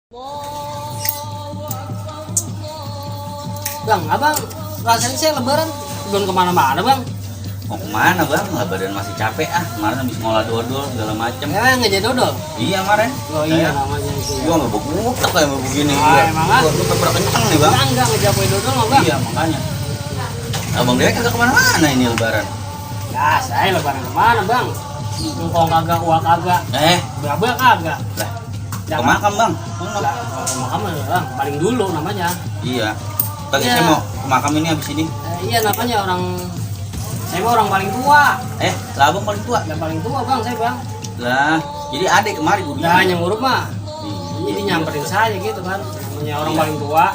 Bang, abang rasanya saya lebaran belum kemana-mana bang. Mau kemana bang? Lebaran masih capek ah. Kemarin habis ngolah dodol segala macem. Nggak jadi dodol. Iya kemarin. Oh iya namanya itu. Gua nggak begutak kayak begini. Emang ah? Gua pernah kenceng nih bang. Enggak ngejapuin dodol mah bang. Iya makanya. Abang Dewa kagak kemana-mana ini lebaran. Ya saya lebaran kemana bang? Engkong kagak, uang kagak. Berapa kagak. Lah. Ya, Ke makam bang. Lah, ke makam bang, paling dulu namanya. Iya. Tadi Iya. saya mau ke makam ini habis ini. Iya namanya orang. Saya mah orang paling tua. Lah abang paling tua. Yang paling tua bang saya bang. Lah, jadi adik kemarin gua Nah yang nguruk mah. Iya. Jadi nyamperin saya gitu kan. Namanya orang Iya. paling tua.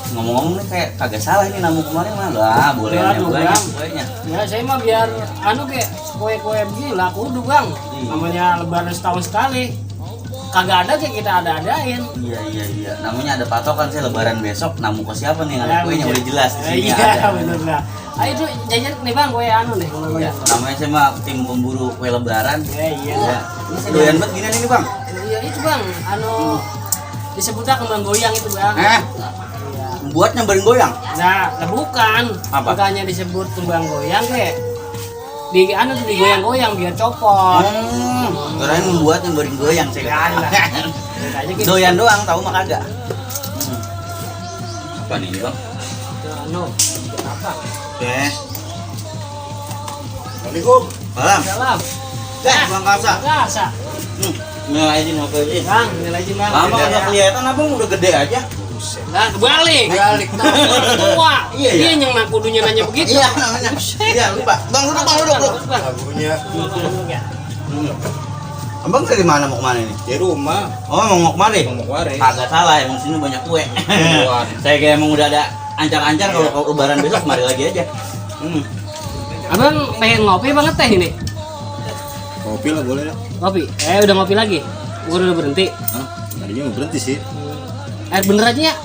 Ngomong-ngomong nih kayak kagak salah ini namu kemarin mah. Lah, boleh Aduh, banyak Bang. kuenya. Ya saya mah biar kayak kue-kue begini lah kudu bang. Iya. Namanya lebaran setahun sekali. Kagak ada kayak kita ada-adain. Iya. Namanya ada patokan saya lebaran besok. Namu ke siapa nih? Ada kuenya udah jelas di sini Iya ada. bener lah. Ayo tuh jajan nih bang kue nih kalau Iya, namanya saya mah tim pemburu kue lebaran. Iya. Iya. Ini saya doyan banget gini nih bang. Iya itu bang. Disebutnya kembang goyang itu bang. Iya. Buatnya bareng goyang. Nah, bukan. Apa? Bukannya disebut kembang goyang kayak digoyang-goyang biar copot. Kirain membuatnya bareng goyang saya. Lah. Kayaknya gitu. Doyan doang, tahu mah kagak. Apa nih bang? Apa? Oke. Assalamualaikum. Salam. Salam. Bang Kasa. Kasa. Nilai izin mau izin. Bang, nilai izin bang. Lama nggak kelihatan abang udah gede aja. Nah, balik. Tua. Iya, Dia iya. yang kudunya nanya begitu. Iya namanya. Iya lupa. Bang duduk. Lagunya Abang dari mana mau kemana nih? di rumah. Oh mau kemari? Mau kemari. Kagak salah, emang sini banyak kue. Saya kayak emang udah ada ancar-ancar kalau lebaran besok kemari lagi aja. Abang pengen ngopi banget teh ini. Kopi lah boleh lah. Ngopi. Udah ngopi lagi. Gua udah berhenti. Tadinya mau berhenti sih. Bener aja ya.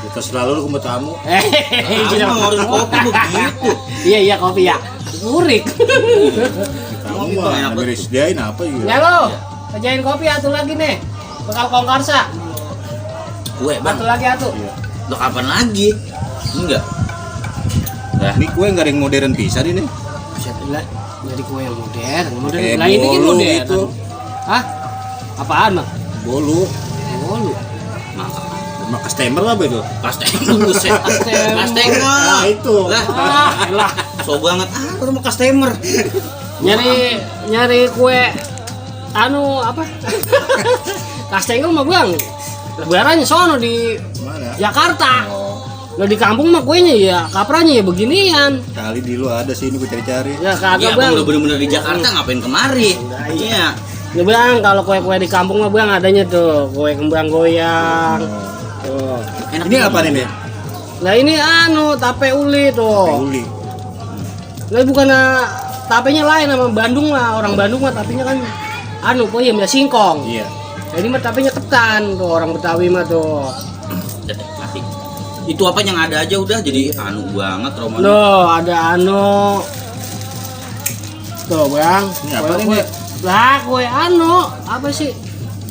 Kita selalu lu ke tamu. Abang harus kopi begitu. Iya kopi ya. Murik. Tamu Bang, mah enak nggak disediain apa juga. Ya lo. Kerjain kopi atuh lagi nih. Bekal kongkarsa. Kue bang. Atuh lagi atuh. Iya. Lo kapan lagi? Enggak. Lah, Ini kue nggak ada yang modern pisan ini. Buset lah. Jadi kue yang modern. Kayak Lah ini kan bolu modern. gitu. Hah? Apaan mah? Bolu. Bolu. Sama customer lah begitu. customer buset. Customer. Nah itu. Lah, Lah. so banget baru mau customer. Nyari kue apa? Kastengel mah bang. Lebarannya sono di Mana? Jakarta. Oh, Lo di kampung mah kuenya ya kapranya ya beginian. kali di lu ada sih ini gue cari-cari. Ya kagak Iya, bang. abang udah bener-bener di Jakarta ngapain kemari? Iya. Ya bang, kalau kue-kue di kampung mah bang adanya tuh kue kembang goyang. Tuh. Enak Ini apa nih? Nah ini tape uli tuh. Uli. Nah bukan tapenya lain sama Bandung lah, orang Bandung mah tapenya kan puyem ya singkong. Iya. Nah, ini mah tapenya ketan tuh orang Betawi mah tuh. Udah deh, mati. Itu apa yang ada aja udah jadi banget Roman. Loh ada tuh bang. Ini apa Kue- ini? Lah kue apa sih?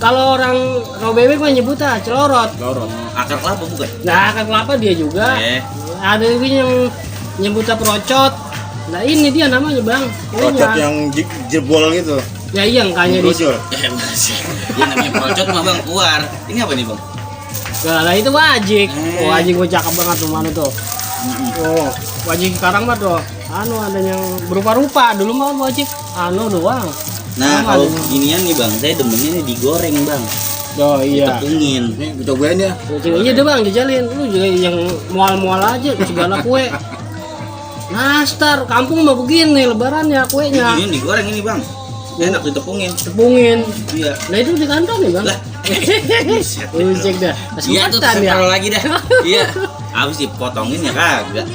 Kalau orang rawa bebek mah nyebutnya celorot. Lorot. Akar kelapa bukan? Nah akar kelapa dia juga. Ada juga yang nyebutnya perocot. Nah ini dia namanya bang. Rocot Kuenya. yang jebol gitu. Ya iya kayaknya di. Brojol. Dia namanya procot mah bang keluar. Ini apa nih bang? Nah itu wajik. Wajik gue cakep banget tuh mana tuh. Oh wajik sekarang mah tuh. Ada yang berupa-rupa. Dulu mah wajik doang. Nah Sama kalau ada. ginian nih bang, saya demennya nih digoreng bang, Oh iya. ditepungin. Ini gue cobain ya. Iya deh bang, dijalin. Lu juga yang mual-mual aja segala kue. Nastar, kampung mah begini lebarannya kuenya. Ini digoreng ini bang, enak ditepungin. Tepungin. Iya. Nah itu di kantong nih bang. Lah. Ujek dah. Iya tuh Kesempatan ya. sempel lagi dah. Iya. Habis dipotongin ya kagak.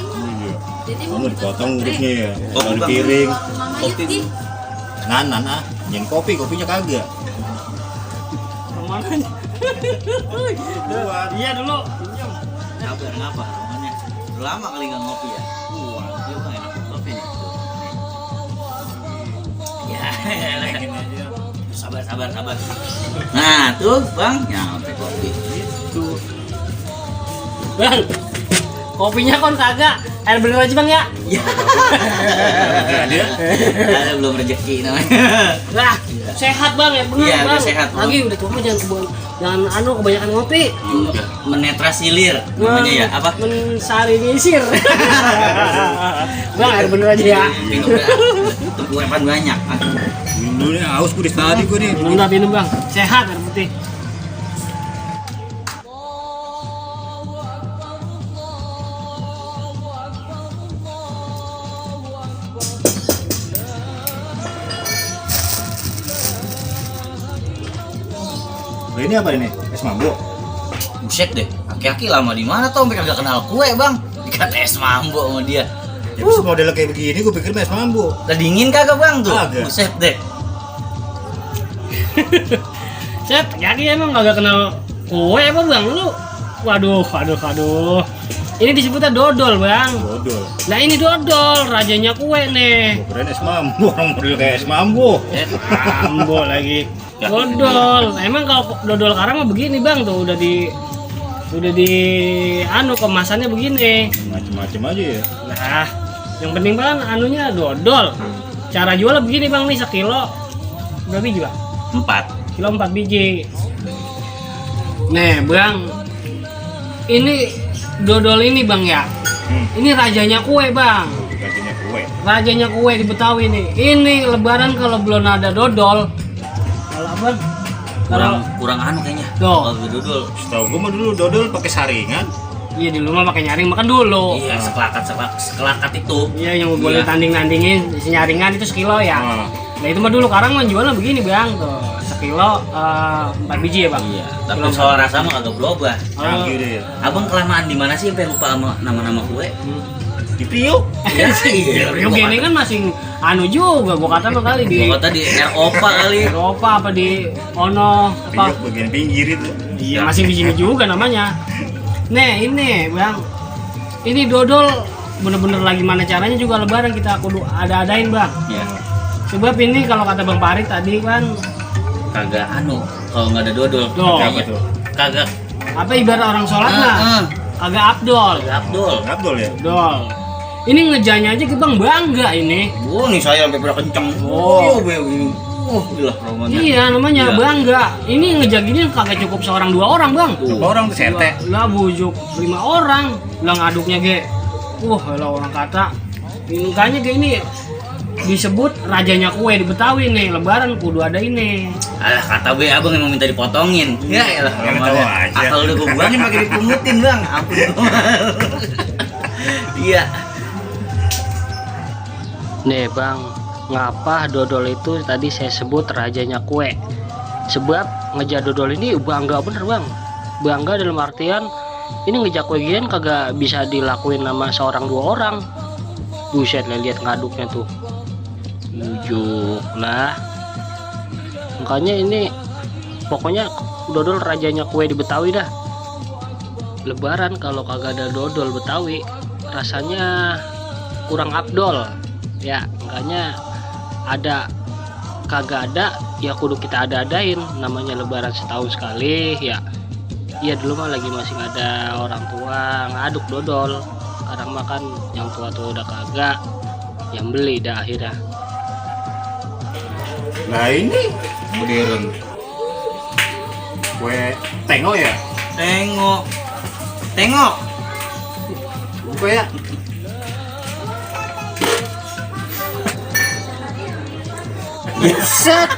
Kamu dipotong urutnya ya. Kopi, Kalau Bang. piring. Kopi. Nanan yang kopinya kagak. Mananya? Iya dulu. Sabar ngapa? Namanya lama kali nggak ngopi ya. Dia bang enak kopi nih. Ya. sabar. Nah, tuh Bang, nyampe kopi. Bang, kopinya kon kagak. Air bener aja Bang ya. Ya. Ada belum rezeki namanya. Lah, sehat Bang ya, bener Iya, Bang. udah sehat, Bang. Lagi udah tua jangan kebanyakan ngopi. Menetrasilir namanya ya, apa? Mensarinisir. Bang, air bener aja ya. Minum dah. Tunggu empat banyak. Minum dulu nih, haus gue dari tadi gue nih. Minum Bang. Sehat air putih. Nah, ini apa ini? Es mambo. Buset deh, aki-aki lama di mana tuh sampai kagak kenal kue Bang. Dikata es mambo sama dia. Ya bisa model kayak begini gue pikir es mambo. Udah dingin kagak Bang tuh? Kagak. Buset deh. Set, jadi emang kagak kenal kue apa Bang lu? Waduh. Ini disebutnya dodol Bang. Dodol. Nah ini dodol, rajanya kue nih. Gue kirain es mambo, orang model kayak es mambo. Ambo lagi. Dodol. Emang kalau dodol karang mah begini Bang tuh udah di kemasannya begini. Macem-macem aja ya. Nah, yang penting Bang anunya dodol. Cara jualnya begini Bang nih sekilo berapa biji Bang? 4. Kilo 4 biji. Nih Bang, ini dodol ini Bang ya. Ini rajanya kue Bang. Rajanya kue. Rajanya kue di Betawi nih. Ini Lebaran kalau belum ada dodol. Kalau apa? Kurang anu kayaknya. Tuh. Kalau dodol. Setahu gue mah dulu dodol pakai saringan. Iya di rumah pakai nyaring makan dulu. Iya, sekelakat itu. Iya yang boleh tanding-tandingin nyaringan itu sekilo ya. Nah itu mah dulu karang mah jualnya begini Bang tuh. Sekilo 4 biji ya Bang. Iya, tapi soal rasa mah kagak berubah. Canggih deh ya. Abang kelamaan di mana sih sampai lupa sama nama-nama kue? Di Priok. Iya sih. Rio gini kan masih anu juga gua kata lo kali di Gua kata di Eropa kali. Eropa apa di Ono apa? Priok bagian pinggir itu. Iya masih di sini juga namanya. Nih ini Bang, ini dodol bener-bener lagi mana caranya juga Lebaran kita kudu ada-adain Bang. Iya. Sebab ini kalau kata Bang Parit tadi kan Kagak anu kalau nggak ada dodol. Tuh. Apa tuh? Kagak. apa ibarat orang sholat lah, kagak abdol. Abdul. Abdol ya. Abdol. Ini ngejanya aja ke Bang bangga ini. Oh nih saya sampai berapa kenceng. Oh. Begini. Gila romannya. Iya namanya Iya. bangga. Ini ngejak gini kagak cukup seorang 2 orang Bang. Berapa orang tuh sete? Lah bujuk 5 orang. Lah ngaduknya ge. Lah orang kata. Makanya kayak ini disebut rajanya kue di Betawi nih. Lebaran kudu ada ini. Alah kata gue abang emang minta dipotongin. Ya elah Tahu romannya. aja. Asal udah gue buangin pakai dipungutin Bang. Ampun. Iya. Nih Bang, ngapa dodol itu tadi saya sebut rajanya kue? Sebab ngejak dodol ini bangga bener Bang. Bangga dalam artian ini ngejak kue gini kagak bisa dilakuin sama seorang 2 orang. Buset lah lihat ngaduknya tuh. Bujuk lah. Makanya ini pokoknya dodol rajanya kue di Betawi dah. Lebaran kalau kagak ada dodol Betawi rasanya kurang abdol. Ya makanya kagak ada ya kudu kita ada-adain, namanya Lebaran setahun sekali ya. Iya dulu mah lagi masih ada orang tua ngaduk dodol, kadang makan yang tua-tua udah kagak, yang beli dah akhirnya. Nah ini modern. Kue tengok ya. Tengok. Kue ya. Set.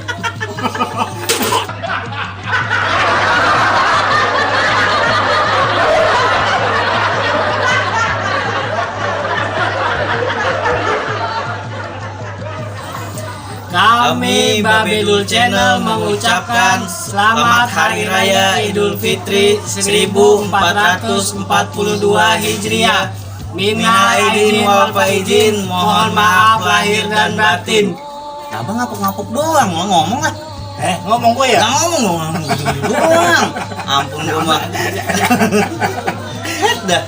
Kami Babelul Channel mengucapkan Selamat Hari Raya Idul Fitri 1442 Hijriah. Minal aidin wal faizin, mohon maaf lahir dan batin. Abang ngapuk-ngapuk doang, ngomong lah. Ngomong gue ya. Nggak ngomong doang. Ampun gua mah. Dah.